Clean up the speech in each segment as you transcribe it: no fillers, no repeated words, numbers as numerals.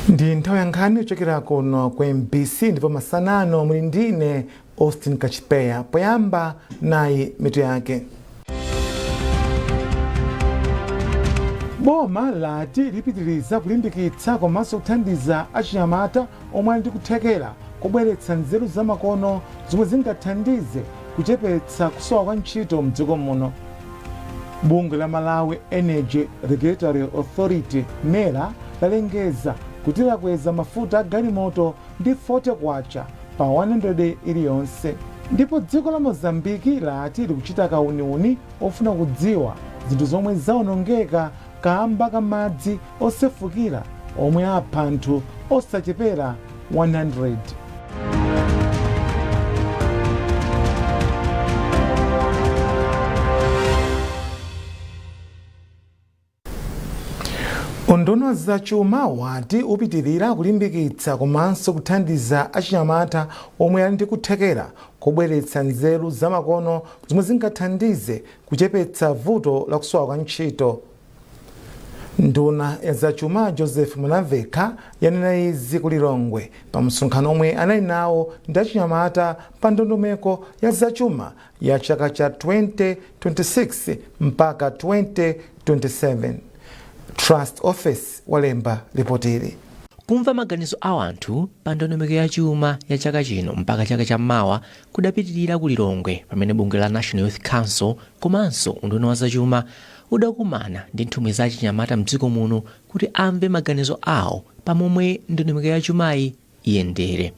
Ndi nthawi ya nkhani yochokera kuno ku MBC, ndipo masanano muli ndine Austin Kachipeya. Poyamba nayi mitu yake. Boma lati lipitiriza kulimbikitsa komanso kuthandiza achinyamata omwe ali ndi kuthekera kobweretsa nzeru zamakono zomwe zingathandize kuchepetsa kusowa kwa ntchito mdziko muno. Bungwe la Malawi Energy Regulatory Authority, MERA, lalengeza kuti lakweza mafuta a galimoto ndi 40 kwacha pa 100 iliyonse. Ndipo dziko la Mozambiki lati likuchita kauniuni ofuna kudziwa zinthu zomwe zaonongeka kamba ka madzi osefukira omwe apha anthu osachepera 100. Unduna wa zachuma wati upitirira kulimbikitsa komanso kuthandiza achinyamata omwe ali ndi kuthekera kobweretsa nzeru zamakono zomwe zingathandize kuchepetsa vuto la kusowa kwa ntchito. Nduna ya zachuma Joseph Mwanamvekha yanena izi ku Lilongwe pa msonkhano omwe anali nawo ndi achinyamata pa ndondomeko ya zachuma ya chaka cha 2026 mpaka 2027. Trust Office walemba ripotili. Kumva maganizo a anthu pa ndondomeko ya chuma ya chaka chino mpaka chaka cha mawa kudapitirira ku Lilongwe pamene bungwe la National Youth Council komanso unduna wa zachuma udakumana ndi nthumwi za achinyamata mdziko muno kuti amve maganizo awo pamomwe ndondomeko ya chumayi iyendere.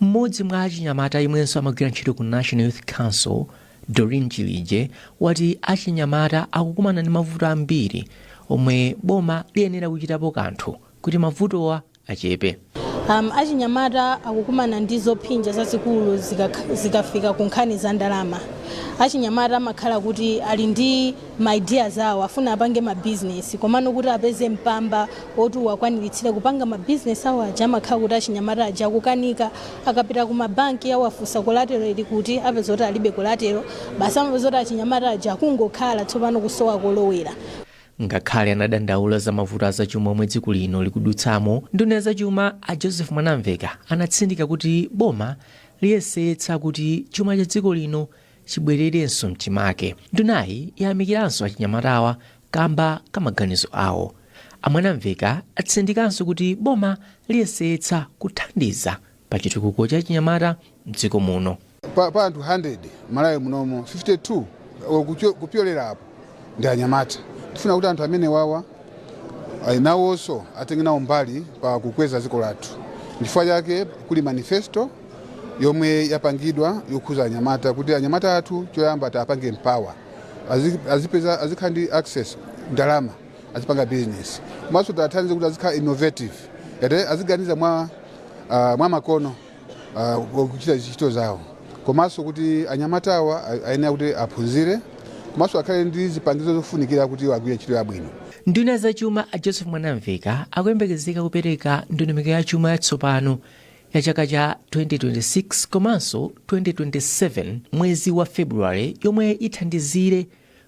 Mmodzi mwa achinyamata yemwenso amagwira ntchito ku National Youth Council, Doreen Chilije, wati achinyamata akukumana ndi mavuto ambiri omwe boma liyenera kuchitapo kanthu kuti mavutowa achepe. Achinyamata akukumana ndi zophinja zazikulu zikafika ku nkhani za ndalama. Achinyamata amakhala kuti ali ndi ma ideas awo, afuna apange ma business, komano kuti apeze mpamba woti wakwaniritsire kupanga ma business awo aja, amakhala kuti achinyamata aja akukanika. Akapita ku mabanki, awafunsa collateral ili kuti, apeza kuti alibe collateral. Basi, amapeza kuti achinyamata aja akungokhala tsopano kusowa kolowera. Ngakhale anadandaula za mavuto azachuma omwe dziko lino likudutsamo, nduna ya zachuma a Joseph Mwanamvekha anatsindika kuti boma liyesetsa kuti chuma cha dziko lino chibwererenso mchimake. Ndunayi yayamikiranso achinyamatawa kamba ka maganizo awo. A Mwanamvekha atsindikanso kuti boma liyesetsa kuthandiza pa chitukuko cha achinyamata mdziko muno. Pa anthu 100 Malawi munomo, 52 kupyolera apo ndi anyamata. Tifuna kuti anthu amene wawa nawonso atenge nawo mbali pa kukweza dziko lathu. Nchifukwa chake kuli manifesto yomwe yapangidwa yokhuza anyamata, kuti anyamata athu choyamba tiapange empower, azipeza, azikhala ndi access ndalama, azipanga business, komanso tiathandize kuti azikhala innovative, ete aziganiza mwa makono kuchita ntchito zawo, komanso kuti anyamatawa ayenera kuti aphunzire komanso akhale ndi zipangizo zofunikira kuti agwire ntchito yabwino. Nduna ya zachuma a Joseph Mwanamvekha akuyembekezeka kupereka ndondomeko ya chuma yatsopano ya chaka cha 2026 komanso 2027 mwezi wa February, yomwe ithandizire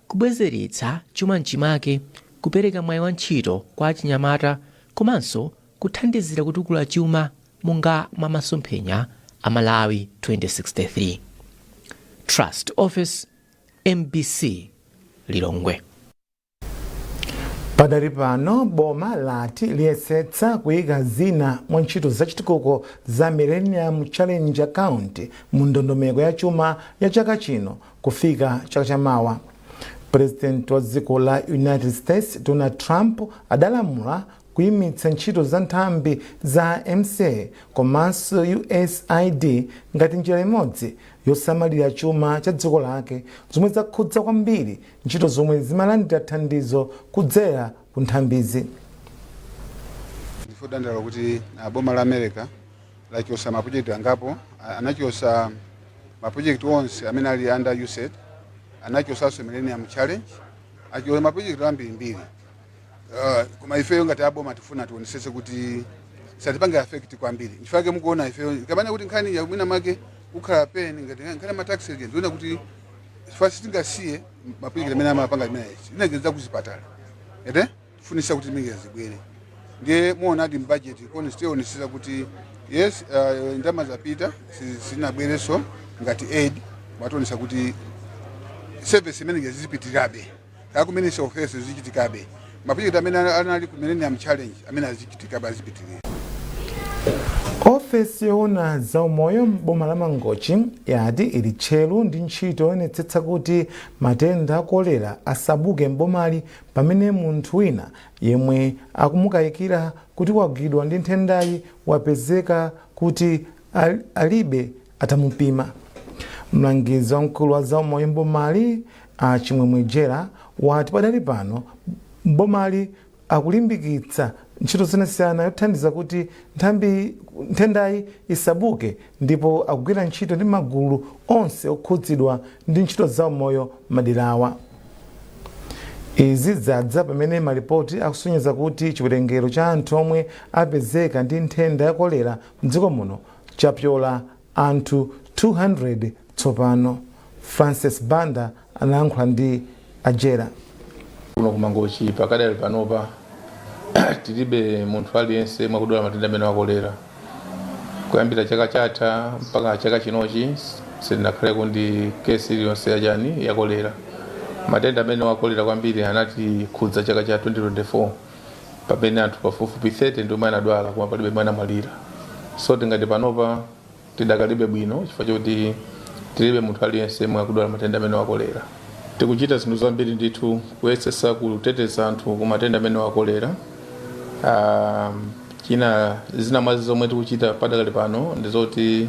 kubwezeretsa chuma mchimake, kupereka mwayi wa ntchito kwa achinyamata komanso kuthandizira kutukula chuma monga mwa masomphenya a Malawi 2063. Trust Office, MBC, Lilongwe. Padali pano boma lati liyesetsa kuyika zina mwa ntchito zachitukuko za Millennium Challenge Account mu ndondomeko ya chuma ya chaka chino kufika chaka chamawa. President wa dziko la United States Donald Trump adalamula kuyimitsa ntchito za nthambi za MCA komanso USAID ngati njira imodzi yosamalira chuma cha dziko lake, zomwe zakhudza kwambiri ntchito zomwe zimalandira thandizo kudzera ku nthambizi. Ndife odandaula kuti boma la America lachosa mapulojekiti angapo. Anachosa mapulojekiti onse amene ali under USAID, anachosanso Millennium Challenge, achosa mapulojekiti ambirimbiri. Koma ifeyo ngati aboma tifuna tionesese kuti satipange affect kwambiri. Nchifukwa mukuona ifeyo kamene kuti nkhani ya mwina make kukhala pen ngati nkhani ya ma tax agent, ndiona kuti chifukwa sitingasiye mapulojekiti amene amapanga imene inageza kuzipatala, ete tifunisa kuti zimene zibwere. Ndiye muonadi mbudget tionesesa kuti yes, ndalama zapita, sizinabwereso ngati aid, mationesa kuti service imene zizipitirirabe, kaya ku Ministry of Health zichitikabe, maproject amene anali ku Millennium Challenge amene azichitikabe, azipitirira. Ofesi yoona zaumoyo m'boma la Mangochi yati ili tcheru ndi ntchito yoonetsetsa kuti matenda a kolera asabuke m'bomali, pamene munthu wina yemwe akumukayikira kuti wagwidwa ndi nthendayi wapezeka kuti alibe atamupima. Mlangizi wamkulu wa zaumoyo m'bomali, a Chimwemwe Jera, wati padali pano m'bomali akulimbikitsa ntchito zosiyanasiyana yothandiza kuti nthambi nthendayi isabuke, ndipo akugwira ntchito ndi magulu onse okhudzidwa ndi ntchito zaumoyo maderawa. Izi zadza pamene malipoti akusonyeza kuti chiwerengero cha anthu omwe apezeka ndi nthenda ya kolera mdziko muno chapyola anthu 200 tsopano. Francis Banda anayankhula ndi Ajera. Kuno kuMangochi pakadali panopa tilibe munthu aliyense mwakudwala matenda amene wakolera. Kuyambira chaka chatha mpaka chaka chinochi sitinakhaleko ndi kesi iliyonse yachani, ya kolera. Matenda amene wakolera kwambiri anatikhudza chaka cha 2024, pamene anthu pafupifupi 30 ndi omwe anadwala, koma palibe mwana amwalira. So tingati panopa tidakalibe bwino chifukwa choti tilibe munthu aliyense yemwe akudwala matenda amene wakolera. Tikuchita zinthu zambiri ndithu kuyesesa kuteteza anthu ku matenda amene wakolera. China zina mwa zomwe tikuchita padakali pano ndizoti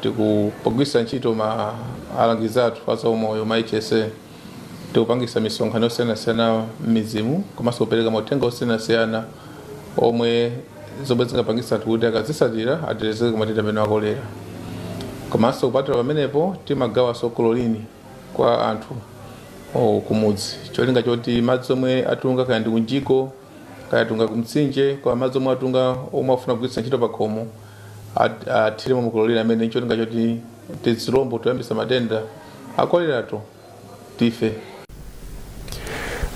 tikupogwiritsa ntchito ma alangizi athu azaumoyo, ma HSA, tikupangisa misonkhano yosiyanasiyana m'midzimu komanso kupereka mauthenga osiyanasiyana omwe zomwe zingapangisa anthu kuti akazisatira atetezeke ku matenda amene wakolera. Komanso kupatula pamenepo, timagawanso chlorine kwa anthu kumudzi, cholinga choti madzi omwe atunga, kaya ndi kunjiko, kaya atunga kumtsinje, kwa madzi omwe atunga omwe afuna kugwiritsa ntchito pakhomo, athiremo mu chlorine amene, cholinga choti tizilombo toyambisa matenda akolerato tife.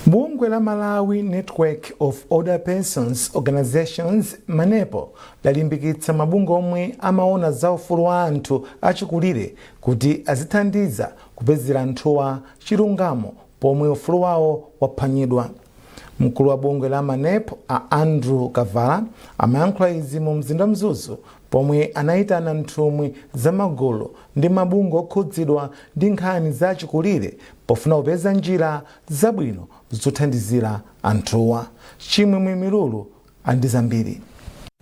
Bungwe la Malawi Network of Older Persons Organizations, MANEPO, lalimbikitsa mabungwe omwe amaona za ufulu wa anthu achikulire kuti azithandiza kupezera anthuwa chilungamo pomwe ufulu wawo waphwanyidwa. Mkulu wa bungwe la MANEPO, a Andrew Kavala, amayankhula izi mu mzinda Mzuzu pomwe anayitana nthumwi za magulu ndi mabungwe okhudzidwa ndi nkhani za achikulire pofuna kupeza njira zabwino zothandizira anthuwa. Chimwemwe Milulu andi zambiri.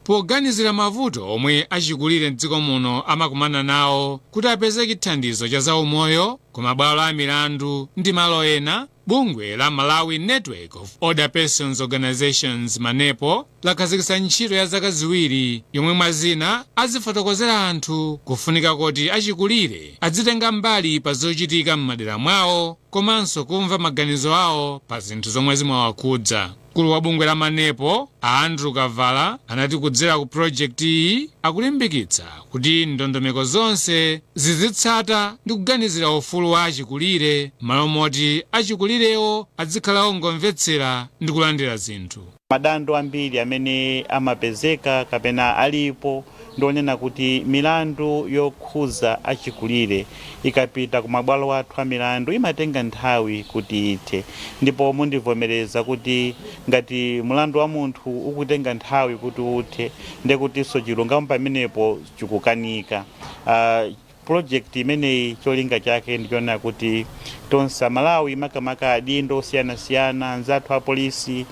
Poganizira mavuto omwe achikulire mdziko muno amakumana nawo kuti apeze chithandizo cha zaumoyo ku mabwalo a milandu ndi malo ena, bungwe la Malawi Network of Older Persons Organizations, MANEPO, lakhazikitsa ntchito ya zaka 2 yomwe mwazina azifotokozera anthu kufunika kuti achikulire adzitenga mbali pa zochitika m'madera mwawo komanso kumva maganizo awo pa zinthu zomwe zimawakhudza. Mkulu wa bungwe la MANEPO, a Andrew Kavala, anati kudzera ku project iyi akulimbikitsa kuti ndondomeko zonse zizitsata ndi kuganizira ufulu wa achikulire, malo moti achikulirewo adzikhala ongomvetsera ndi kulandira zinthu. Madando ambiri amene amapezeka kapena alipo ndionena kuti milandu yokhuza achikulire ikapita ku mabwalo athu a milandu imatenga nthawi kuti ithe, ndipo mundivomereza kuti ngati mlandu wa munthu ukutenga nthawi kuti uthe, ndekutinso chilungamo pamenepo chikukanika. Project imeneyi cholinga chake ndichonena kuti tonse Amalawi, makamaka adindo osiyanasiyana, anzathu a polisi,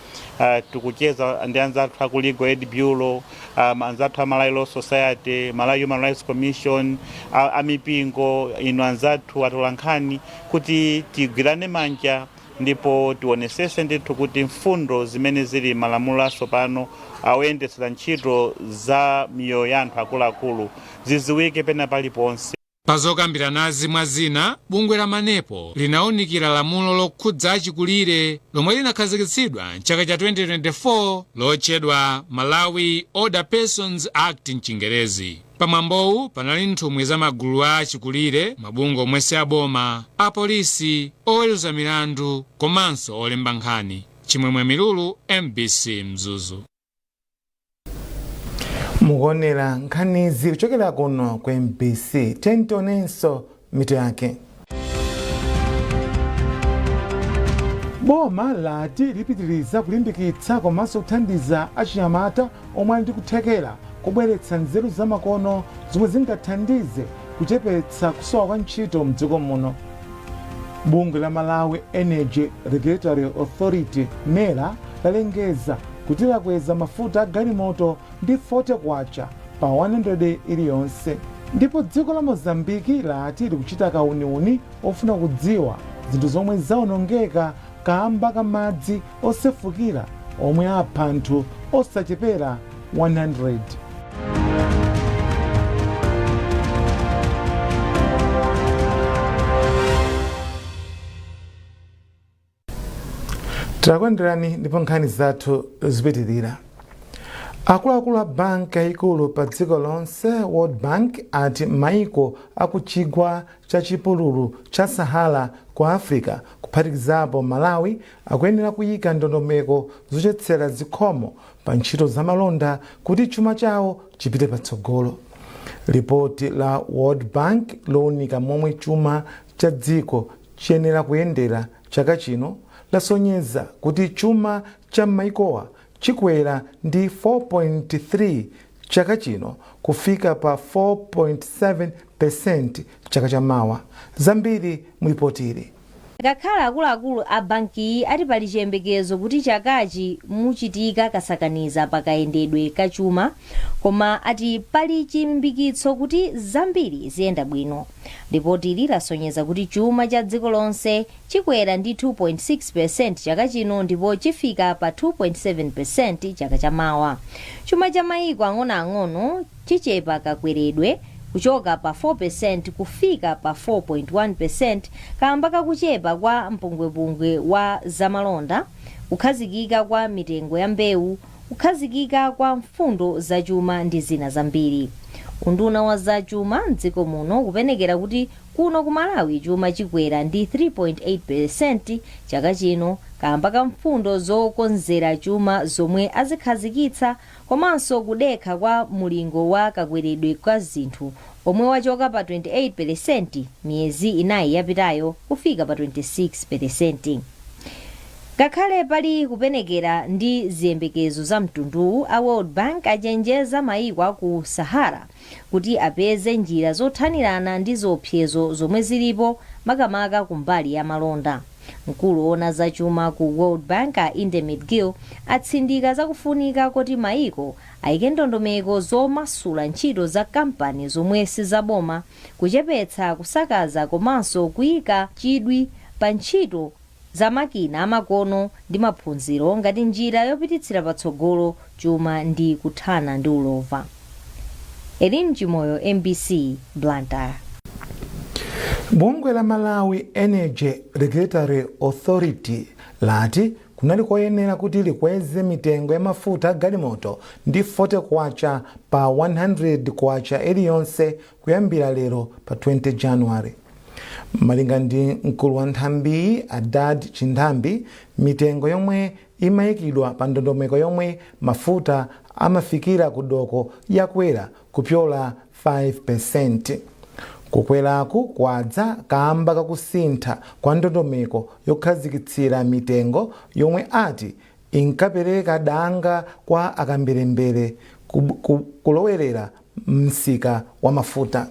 tikucheza ndi anzathu aku Legal Aid Bureau, anzathu a Malawi Law Society, Malawi Human Rights Commission, amipingo, inu anzathu atolankhani, kuti tigwirane manja ndipo tionesese ndithu kuti mfundo zimene zili malamulo atsopano awuyendetsera ntchito za miyoyo ya anthu akuluakulu ziziwike pena paliponse. Pazokambiranazi, mwa zina, bungwe la MANEPO linawunikira lamulo lokhudza achikulire lomwe linakhazikitsidwa mchaka cha 2024 lotchedwa Malawi Older Persons Act mchingerezi. Pamwambowu panali nthumwi za magulu a achikulire, mabungwe omwe si aboma, apolisi, oweruza milandu komanso olemba nkhani. Chimwemwe Milulu, MBC, Mzuzu. Mukuonera nkhanizi kuchokera kuno ku MBC. Tionenso mitu yake. Boma lati lipitiriza kulimbikitsa komanso kuthandiza achinyamata omwe ali ndi kuthekera kubweretsa nzeru zamakono zomwe zingathandize kuchepetsa kusowa kwa ntchito mdziko muno. Bungwe la Malawi Energy Regulatory Authority, MERA, lalengeza kuti lakweza mafuta a galimoto ndi 40 kwacha pa 100 iliyonse. Ndipo dziko la Mozambiki lati likuchita kauniuni ofuna kudziwa zinthu zomwe zawonongeka kamba ka madzi osefukira omwe apha anthu osachepera 100. Takulandirani ndipo nkhani zathu zipitirira. Akuluakulu a banki yayikulu pa dziko lonse, World Bank, ati maiko akuchigwa cha chipululu cha Sahara ku Africa, kuphatikizapo Malawi, akuyenera kuyika ndondomeko zochotsera zikhomo pa ntchito zamalonda kuti chuma chawo chipite patsogolo. Lipoti la World Bank lowunika momwe chuma cha dziko chiyenera kuyendera chaka chino lasonyeza kuti chuma cha maikowa chikwera ndi 4.3 chaka chino kufika pa 4.7% chaka chamawa. Zambiri mulipotiri. Ngakhale akuluakulu a bankiyi ati pali chiyembekezo kuti chakachi muchitika kasakaniza pakayendedwe kachuma, koma ati pali chilimbikitso kuti zambiri ziyenda bwino. Lipotili lasonyeza kuti chuma cha dziko lonse chikwera ndi 2.6% chaka chino ndipo chifika pa 2.7% chaka chamawa. Chuma cha mayiko ang'onoang'ono chichepa kakweredwe kuchoka pa 4% kufika pa 4.1% kamba kakuchepa kwa mpungwepungwe wa zamalonda, kukhazikika kwa mitengo ya mbewu, kukhazikika kwa mfundo zachuma ndi zina zambiri. Unduna wa zachuma mdziko muno kupenekera kuti kuno ku Malawi chuma chikwera ndi 3.8% chaka chino kamba ka mfundo zokonzera chuma zomwe azikhazikitsa komanso kudekha kwa mulingo wa kakweredwe ka zinthu omwe wachoka pa 28% miyezi 4 yapitayo kufika pa 26%. Ngakhale pali kupenekera ndi ziyembekezo za mtunduwu, a World Bank achenjeza mayiko aku Sahara kuti apeze njira zothanirana ndi ziopsezo zomwe zilipo, makamaka kumbali ya malonda. Mkulu woona zachuma ku World Bank, a Indermit Gill, atsindika zakufunika kuti mayiko ayike ndondomeko zomasula ntchito za kampani zomwe sizaboma, kuchepetsa kusakaza komanso kuyika chidwi pa ntchito za makina amakono ndi maphunziro ngati njira yopititsira patsogolo chuma ndi kuthana ndi ulova. Elin Chimoyo, MBC, Blantyre. Bungwe la Malawi Energy Regulatory Authority lati kunali koyenera kuti likweze mitengo ya mafuta a galimoto ndi 40 kwacha pa 100 kwacha iliyonse kuyambira lero pa 20 January. Malinga ndi mkulu wa nthambiyi, Adad Chindambi, mitengo yomwe imayikidwa pa ndondomeko yomwe mafuta amafikira ku doko yakwera kupyola 5%. Kukweraku kwadza kamba kakusintha kwa ndondomeko yokhazikitsira mitengo yomwe ati inkapereka danga kwa akamberembere kulowerera msika wa mafuta.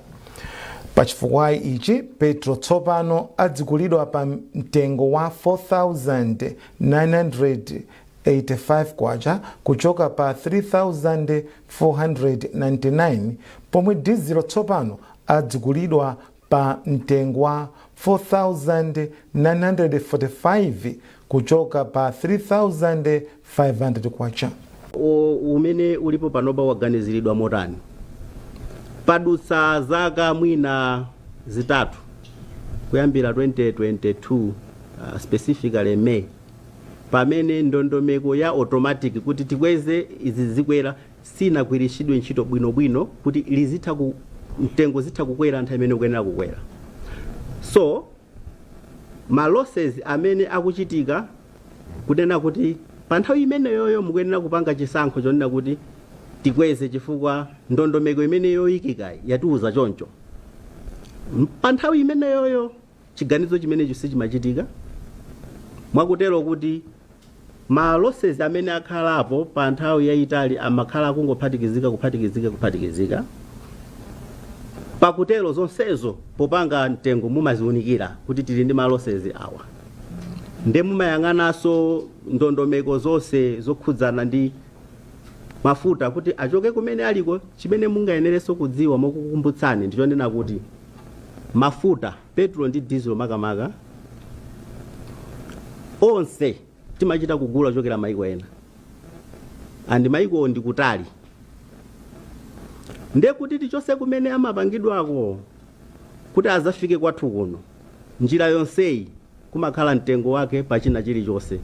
Pachifukwa ichi, petro tsopano adzigulidwa pa mtengo wa 4,985 kwacha kuchoka pa 3,499, pomwe dizilo tsopano adzigulidwa pa mtengo wa 4,945 kuchoka pa 3,500 kwacha. Umene ulipo panopa waganiziridwa motani? Padutsa zaka mwina 3 kuyambira 2022, specifically May, pamene ndondomeko ya automatic kuti tikweze izi zikwera sinagwiritsidwe ntchito bwinobwino kuti lizitha ku mtengo zitha kukwera nthawi imene ukuyenera kukwera. So ma losses amene akuchitika, kunena kuti pa nthawi imeneyoyo mukuyenera kupanga chisankho chonena kuti Tikweze chifukwa ndondomeko imene yoyikikayi yatiuza choncho. Pa nthawi imeneyoyo chiganizo chimenecho sichimachitika, mwakutero kuti ma losses amene akhalapo pa nthawi yayitali amakhala akungophatikizika, kuphatikizika, kuphatikizika. Pakutero zonsezo popanga mtengo mumaziunikira kuti tili ndi ma losses awa, nde mumayang'ananso ndondomeko zonse zokhudzana ndi mafuta kuti achoke kumene aliko. Chimene mungayenerenso kudziwa mokukumbutsani ndichonena kuti mafuta, petrol ndi diesel makamaka, onse timachita kugula kuchokera maiko ena, and maiko ndi kutali, nde kuti tichose kumene amapangidwako kuti azafike kwathu kuno, njira yonseyi kumakhala mtengo wake pachina chilichonse.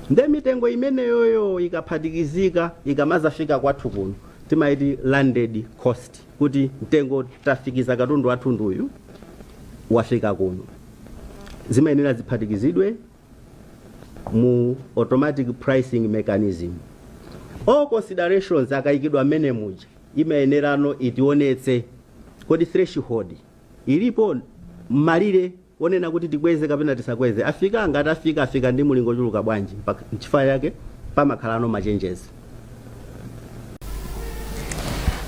Nde mitengo imeneyoyo ikaphatikizika, ikamazafika kwathu kuno, timaiti landed cost, kuti mtengo tafikiza katundu wathu nduyu wafika kuno, zimayenera ziphatikizidwe mu automatic pricing mechanism. All considerations akayikidwa mmene muja, imayenerano itionetse kodi threshold ilipo, malire onena kuti tikweze kapena tisakweze afika. Ngati afika, afika ndi mulingo ochuluka bwanji? Nchifukwa chake pamakhalano machenjezi.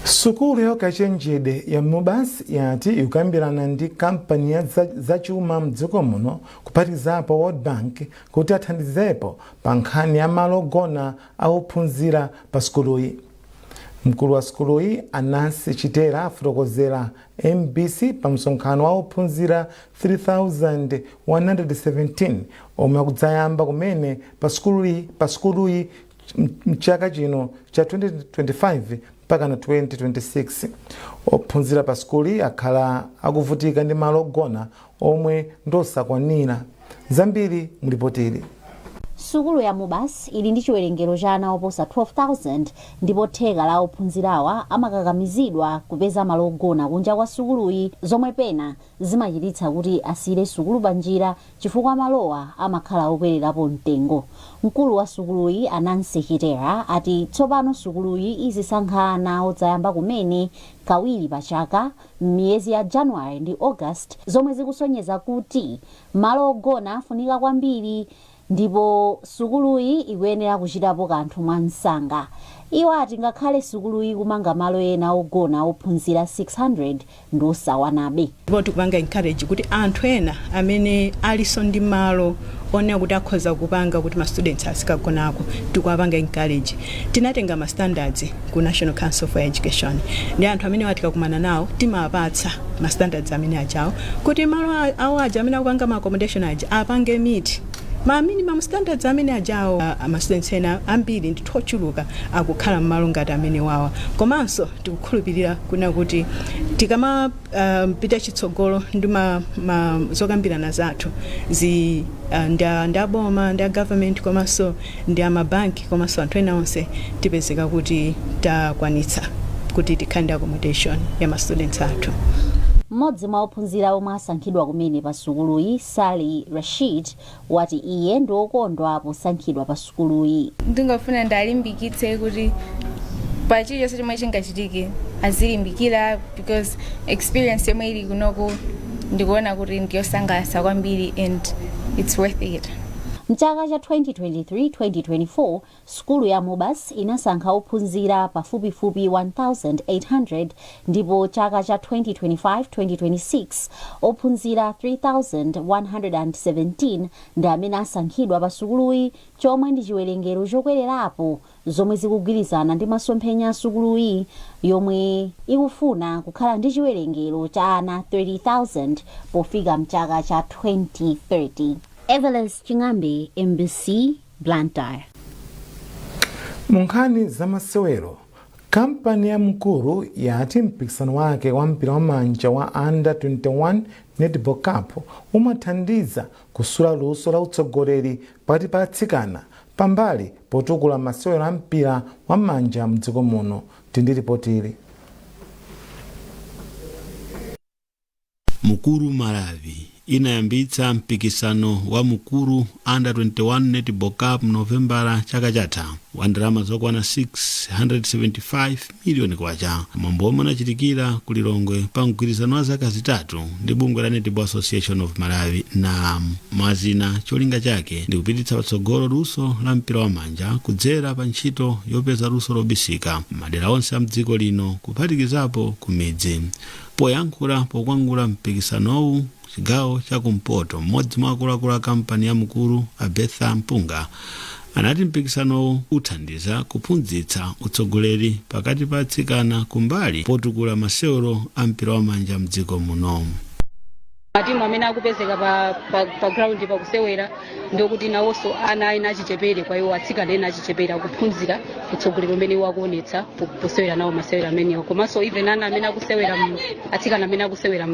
Sukulu yaukachenjede ya MUBAS yati ikukambirana ndi kampani ya zachuma mdziko muno, kuphatikizapo World Bank, kuti athandizepo pa nkhani ya malo ogona a ophunzira pa sukuluyi. Mkulu wa sukuluyi, Anansi Chitera, afotokozera MBC pa msonkhano wa ophunzira 3117 omwe akudzayamba kumene pa sukuluyi mchaka chino cha 2025 mpaka na 2026. Ophunzira pa sukuluyi akhala akuvutika ndi malo ogona omwe ndosakwanira. Zambiri mulipotili. Sukulu ya MUBAS ili ndi chiwerengero cha ana oposa 12,000, ndipo theka la ophunzirawa amakakamizidwa kupeza malo ogona kunja kwa sukuluyi, zomwe pena zimachititsa kuti asiyire sukulu panjira chifukwa malowa amakhala okwererapo mtengo. Mkulu wa sukuluyi, Anansi Chitera, ati tsopano sukuluyi izisankha ana odzayamba kumene kawiri pa chaka m'miyezi ya January ndi August, zomwe zikusonyeza kuti malo ogona afunika kwambiri ndipo sukuluyi ikuyenera kuchitapo kanthu mwansanga. Iwo ati ngakhale sukuluyi kumanga malo ena ogona ophunzira 600, ndi osawanabe. Ndipo tikupanga encourage kuti anthu ena amene aliso ndi malo onena kuti akhoza kupanga kuti ma students azikagonako, tikuwapanga encourage. Tinatenga ma standards ku National Council for Education, ndi anthu amene tikakumana nawo timawapatsa ma standards amene ajawo kuti malo awo aja amene akupanga ma accommodation aja apange meet ma minimum standards amene ajawo. Ma students ena ambiri ndithu ochuluka akukhala m'malo ngati amene wawa, komanso tikukhulupirira kuna kuti tikama pita chitsogolo ndi ma zokambirana zathu zi ndi aboma, ndi a government, komanso ndi amabanki, komanso anthu ena onse, tipezeka kuti takwanitsa kuti tikhale ndi accommodation ya ma students athu. Mmodzi mwa ophunzira omwe asankhidwa kumene pa sukuluyi, Sally Rashid, wati iye ndi wokondwa posankhidwa pa sukuluyi. Ndingofuna ndalimbikitse kuti pa chilichonse chomwe chingachitike azilimbikira, because experience yomwe ili kunoku ndikuona kuti ndiyosangalatsa kwambiri and it's worth it. Mchaka cha 2023-2024 sukulu ya MUBAS inasankha ophunzira pafupifupi 1800, ndipo chaka cha 2025-2026 ophunzira 3117 ndi amene asankhidwa pa sukuluyi, chomwe ndi chiwerengero chokwererapo, zomwe zikugwirizana ndi masomphenya a sukuluyi yomwe ikufuna kukhala ndi chiwerengero cha ana 30,000 pofika mchaka cha 2030. Everless Ching'ambi, MBC, Blantyre. Mu nkhani zamasewero, kampani ya Mukuru yati mpikisano wake wa mpira wa manja wa Under 21 Netball Cup umathandiza kusula luso la utsogoleri pakati pa atsikana, pambali potukula masewero a mpira wa manja mdziko muno. Tindi ripotili. Mukuru Malawi Inayambitsa mpikisano wa Mukuru Under 21 Netball Cup Novembala chaka chatha wa ndalama zokwana 675 miliyoni kwacha. Mwambo omwe unachitikira ku Lilongwe pa mgwirizano wa zaka 3 ndi bungwe la Netball Association of Malawi na mwazina, cholinga chake ndi kupititsa patsogolo luso la mpira wa manja kudzera pa ntchito yopeza luso lobisika madera onse a mdziko lino, kuphatikizapo ku midzi. Poyankhula pokwangula mpikisanowu chigawo chakumpoto, mmodzi mwa akuluakulu a kampani ya Mukuru, Abetha Mpunga, anati mpikisanowu uthandiza kuphunzitsa utsogoleri pakati pa atsikana kumbali potukula masewero a mpira wa manja mdziko muno. Matimu amene akupezeka pa ground pakusewera, ndikuti nawonso ana ena achichepere, kwa iwo atsikana ena achichepere akuphunzira utsogoleri umene iwo akuonetsa posewera nawo masewera amenewo. Komanso even ana amene akusewera, atsikana amene akusewera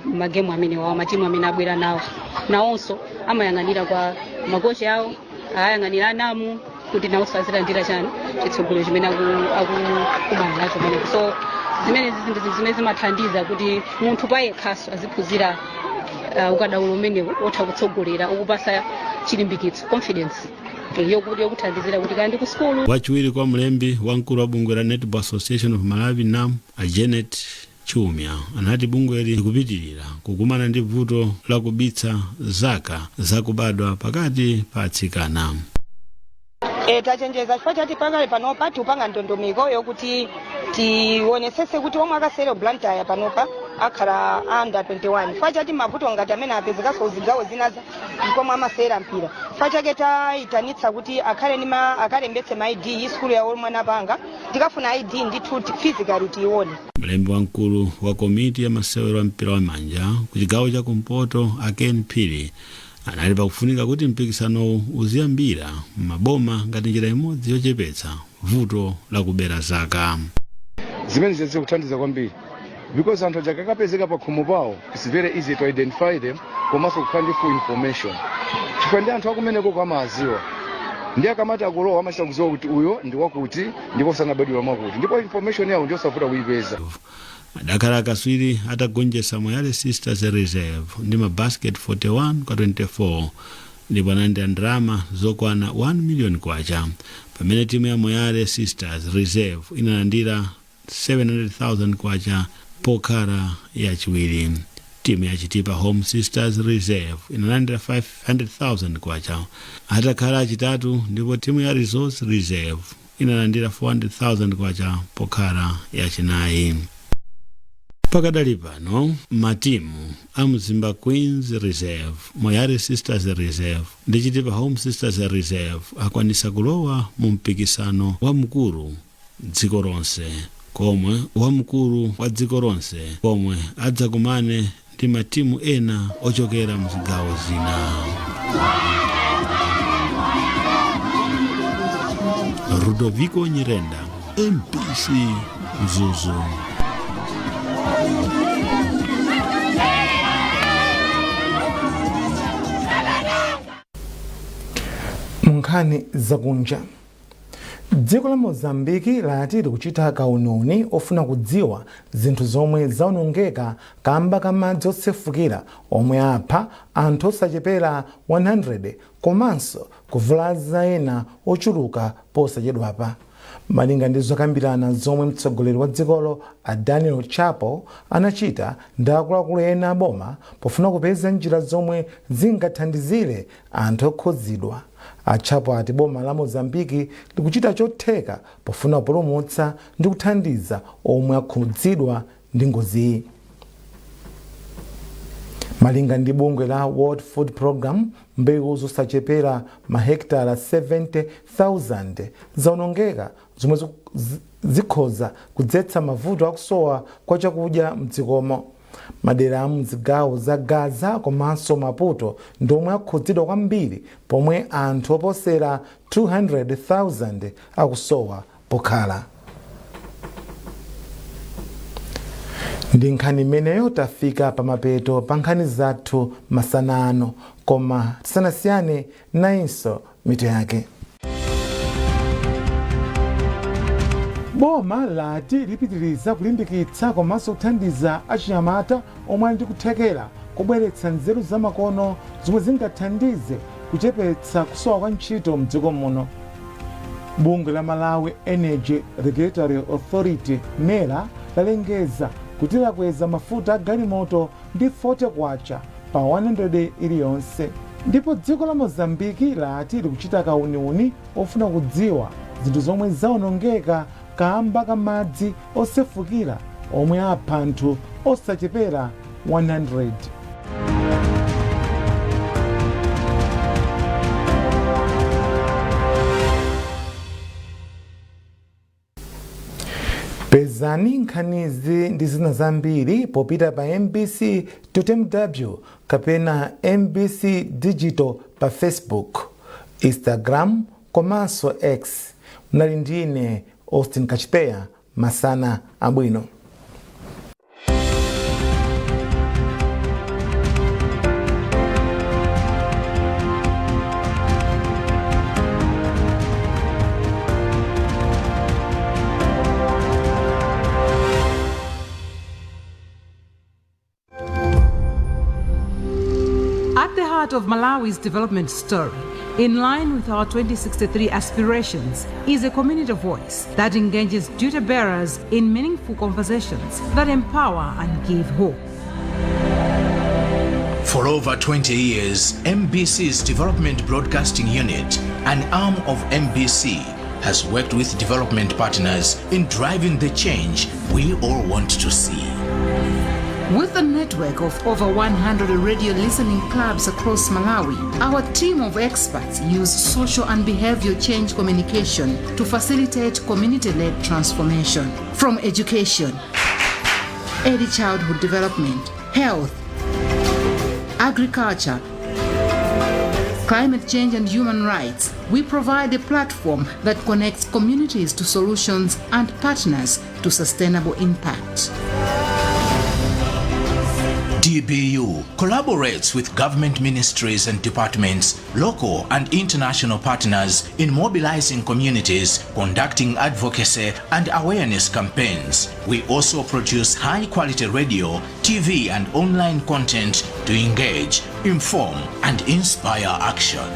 magemu amenewo, matimu amene abwera nawo, nawonso amayang'anira kwa makochi awo, ayang'anira anamu kuti nawonso azilandira chani, chitsogolo chimene akukumana nacho pamenepo. So zimenezi zinthu zimene zimathandiza kuti munthu payekhaso aziphunzira ukadaulo umenewo otha kutsogolera, ukupasa chilimbikitso, confidence yokuthandizira kuti kandi ku sukulu. Wachiwiri kwa mlembi wamkulu wa bungwe la Netball Association of Malawi, NAM, a Janet Chumya, anati bungweli likupitirira kukumana ndi vuto lakubitsa zaka zakubadwa pakati pa atsikana. Tachenjeza chifukwa chati pakale panopa tiupanga ndondomeko yokuti tionesese kuti omwe akasewera Blantyre panopa akhala under 21, chifukwa chati mavuto ngati amene apezekanso zigawo zina komwe amasewera mpira. Chifukwa chake tayitanitsa kuti akhale ni akalembetse ma ID sukulu yawo omwe anapanga. Tikafuna ID ndithu physically tiione. Mlembi wamkulu wa komiti ya masewero a mpira wa manja ku chigawo cha kumpoto, a Ken Phiri, anali pakufunika kuti mpikisanowu uziyambira m'maboma ngati njira imodzi yochepetsa vuto lakubera zaka. Zimene zikuthandiza kwambiri because anthu aja kakapezeka pa khomo pawo, it's very easy to identify them, komanso kukhala ndi full information, chifukwa ndi anthu akumeneko amaziwa, ndi akamati akulowa amachita kuziwa kuti uyo ndi wakuti ndipo sanabadwira mwakuti, ndipo information yawo ndiyosavuta kuyipeza. Adakhala akaswiri atagonjetsa Moyale Sisters Reserve ndi mabasket 41 kwa 24 ndipo analandira ndalama zokwana 1 million kwacha, pamene timu ya Moyale Sisters Reserve inalandira 700,000 kwacha pokhala yachiwiri. Timu ya Chitipa Home Sisters Reserve inalandira 500,000 kwacha atakhala achitatu, ndipo timu ya Resource Reserve inalandira 400,000 kwacha pokhala yachinayi. Pakadali pano matimu a Mzimba Queens Reserve, Moyale Sisters Reserve ndi Chitipa Home Sisters Reserve akwanisa kulowa mu mpikisano wamkulu dziko lonse komwe wamkulu wa dziko lonse komwe adzakumane ndi matimu ena ochokera mzigawo zina. Rudoviko Nyirenda, MBC, Mzuzu. Munkhani zakunja, dziko la Mozambiki lati likuchita kaununi ofuna kudziwa zinthu zomwe zaonongeka kamba ka madzi osefukira omwe apha anthu osachepera 100 komanso kuvulaza ena ochuluka posachedwapa. Malinga ndi zokambirana zomwe mtsogoleri wa dzikolo a Daniel Chapo anachita ndi akuluakulu ena aboma pofuna kupeza njira zomwe zingathandizire anthu okhudzidwa, a Chapo ati boma la Mozambiki likuchita chotheka pofuna kupulumutsa ndi kuthandiza omwe akhudzidwa ndi ngoziyi. Malinga ndi bungwe la World Food Program, mbewu zosachepera mahekitala 70,000 zaonongeka, zomwe zikhoza kudzetsa mavuto akusowa kwa chakudya mdzikomo. Madera a mzigawo za Gaza komanso Maputo ndi omwe akhudzidwa kwambiri, pomwe anthu oposera 200,000 akusowa pokhala. Ndi nkhani imeneyo tafika pamapeto pa nkhani zathu masana ano, koma tisanasiyane, nayinso mitu yake. Boma lati lipitiriza kulimbikitsa komanso kuthandiza achinyamata omwe ali ndi kuthekera kobweretsa nzeru zamakono zomwe zingathandize kuchepetsa kusowa kwa ntchito mdziko muno. Bungwe la Malawi Energy Regulatory Authority, MERA, lalengeza kuti lakweza mafuta a galimoto ndi 40 kwacha pa 100 iliyonse. Ndipo dziko la Mozambiki lati likuchita kauniuni ofuna kudziwa zinthu zomwe zawonongeka kamba ka madzi osefukira omwe apha anthu osachepera 100. Pezani nkhanizi ndi zina zambiri popita pa mbc mw kapena MBC Digital pa Facebook, Instagram komanso X. Mnali ndine Austin Kachipeya. Masana abwino. At the heart of Malawi's development story, in line with our 2063 aspirations, is a community voice that engages duty bearers in meaningful conversations that empower and give hope. For over 20 years, MBC's Development Broadcasting Unit, an arm of MBC, has worked with development partners in driving the change we all want to see. With a network of over 100 radio listening clubs across Malawi, our team of experts use social and behavior change communication to facilitate community led transformation. From education, early childhood development, health, agriculture, climate change, and human rights, we provide a platform that connects communities to solutions and partners to sustainable impact. DBU collaborates with government ministries and departments, local and international partners in mobilizing communities, conducting advocacy and awareness campaigns. We also produce high quality radio, TV, and online content to engage, inform, and inspire action.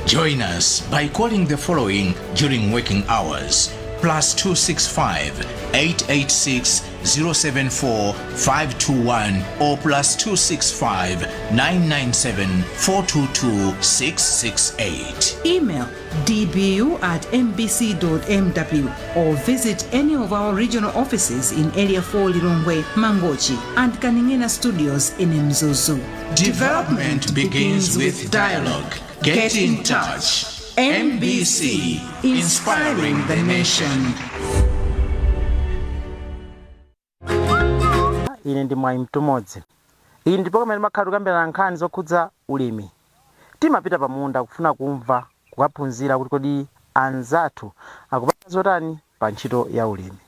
Join us by calling the following during working hours: +265 886 074 521 or +265 997 422 668. Email dbu@mbc.mw or visit any of our regional offices in Area 4 Lilongwe, Mangochi, and Kaningina Studios in Mzuzu. Development begins with dialogue. Get in touch. MBC, inspiring the nation. Ine ndi Mwayi Mtumodzi. Iyi ndipo kamene makhala tikukambirana nkhani zokhudza ulimi. Timapita pamunda kufuna kumva, kukaphunzira kuti kodi anzathu akupanga zotani pa ntchito ya ulimi.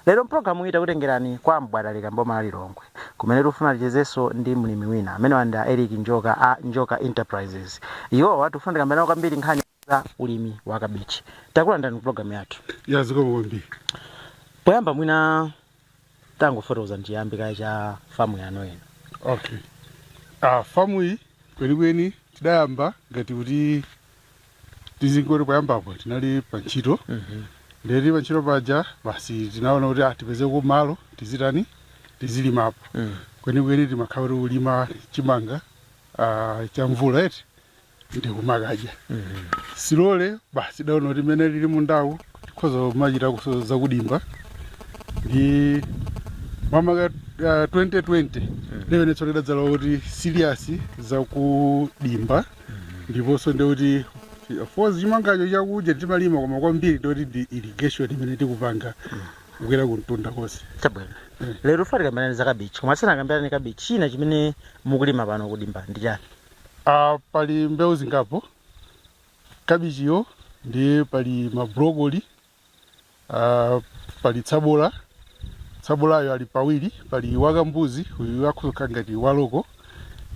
Lero mpulogalamu iyi takutengerani kwa Mbwadalika, mboma la Lilongwe, kumene tikufuna tichezenso ndi mlimi wina amene wanda Eric Njoka a Njoka Enterprises. Iwowa tikufuna tikambirana kwambiri nkhani za ulimi wa kabichi. Takulandirani ku pulogalamu yathu. Ya, zikomo kwambiri. Poyamba mwina tangofotokoza chiyambi kaye cha famu yanu ino. Okay, famu iyi kwenikweni tidayamba ngati kuti tizingoti poyambapo tinali pa ntchito. Ndeti pa ntchito paja basi tinaona kuti tipezeko malo tizitani, tizilimapo. Kwenikweni timakhala kuti ulima chimanga cha mvula eti, ndikumakadya silole. Basi tidaona kuti mmene lili mundawu tikhoza kumachita zakudimba ndi mwamaka 2020 limenetso lidadzala kuti serious zakudimba. Ndiponso ndikuti of course chimangacho chakudya timalima, koma kwambiri ndikuti ndi irrigation imene tikupanga kukwera kumtunda konse. Chabwino. Lero tifuna tikambirane za kabichi, koma tisanakambirane kabichi, china chimene mukulima pano kudimba ndi chani? Pali mbewu zingapo. Kabichiyo, ndi pali mabrokoli, pali tsabola. Tsabolayo ali pawiri: pali wakambuzi, uyu akhoza ngati waloko,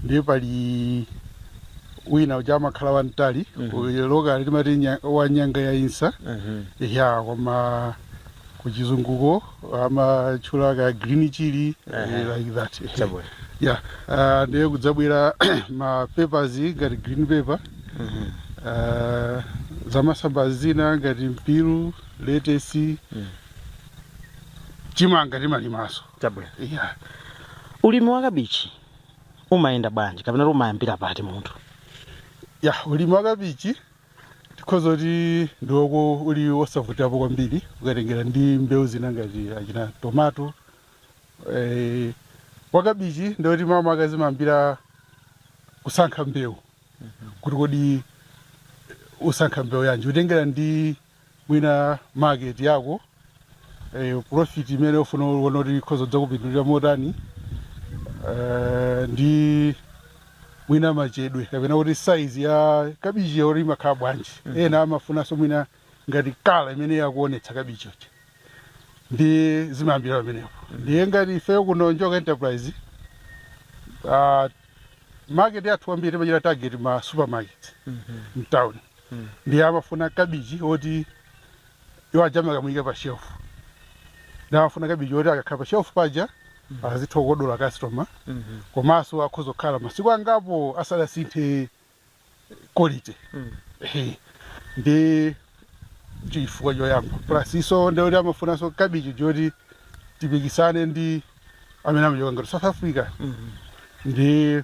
ndiye pali wina uja amakhala wamtali. Uyu local timati wa nyanga ya insa ya, koma kuchizunguko amatchula ka green chili. Like that. Chabwino. Ya, ndiye kudzabwera ma peppers ngati green pepper, zamasamba zina ngati mpiru, lettuce, chimanga timalimaso. Chabwino. Yeah. Ulimi wa kabichi umayenda bwanji, kapena kuti umayambira pati munthu? Ya, ulimi wa kabichi tikhoza kuti ndiwoko uli wosavutirapo kwambiri ukatengera ndi mbewu zina ngati achina tomato. Wakabichi ndikuti mama zimayambira kusankha mbewu, kuti kodi usankha mbewu yanji, utengera ndi mwina market yako, profit imene ufuna uona kuti ikhoza kudzakupindulira motani, ndi mwina machedwe kapena kuti size ya kabichi yoti imakhala bwanji. Ena amafunanso mwina ngati colour imene yakuonetsa kabichiyoche, ndi zimayambira pamenepo. Ndiye ngati ifeyo kuno Njoka Enterprise, market yathu kwambiri timachita target ma supermarket mtown. Ndiye amafuna kabichi oti iwo aja amakamuyika pa shelf, ndi amafuna kabichi oti akakhala pa shelf paja azitha kukodola customer, komanso akhoza kukhala masiku angapo asadasinthe quality. Ehe. Ndi chifukwa choyamba. Plus iso ndikuti amafunanso kabichi choti tipikisane ndi amene amachoka ngati South Africa. Ndi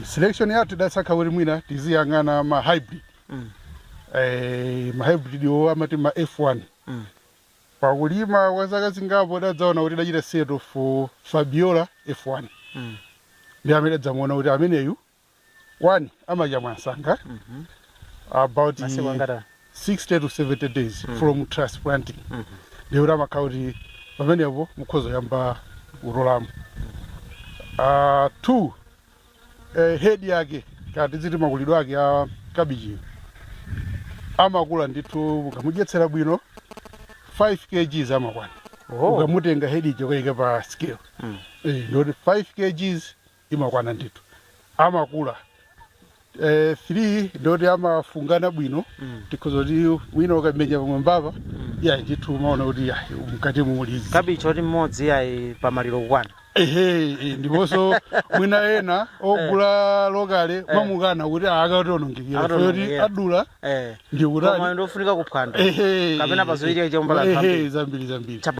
selection yathu idasankha kuti mwina tiziyang'ana ma hybrid, ma hybrid wo amati ma F1. Pakulima kwa zaka zingapo idadzaona kuti idachita settle for Fabiola F1. Ndi amene idadzamuona kuti ameneyu, one, amadya mwansanga, about Masiku angati? 60 to 70 days from transplanting. Ndikuti amakhala kuti pamenepo mukhoza kuyamba kutolamo. Two, head yake, kati ziti makulidwe ake a kabichiyo, amakula ndithu ukamudyetsera bwino, 5 kgs amakwana. Ukamutenga head ija ukayika pa scale, ndoti 5 kgs imakwana ndithu, amakula. 3, ndoti amafungana bwino. Tikhoza kuti wina ukamenya pamwambapa, yayi ndithu umaona kuti yayi, mkati muli Kabichi oti mmodzi yayi pamaliro kukwana. Ehe, ndiponso mwina ena ogula locally mamukana kuti akationongekera kuti Akationongekera. adula. Ndikutani? Koma ndofunika kuphwando Ehe. kapena pazochitika chombala. Ehe, zambiri zambiri.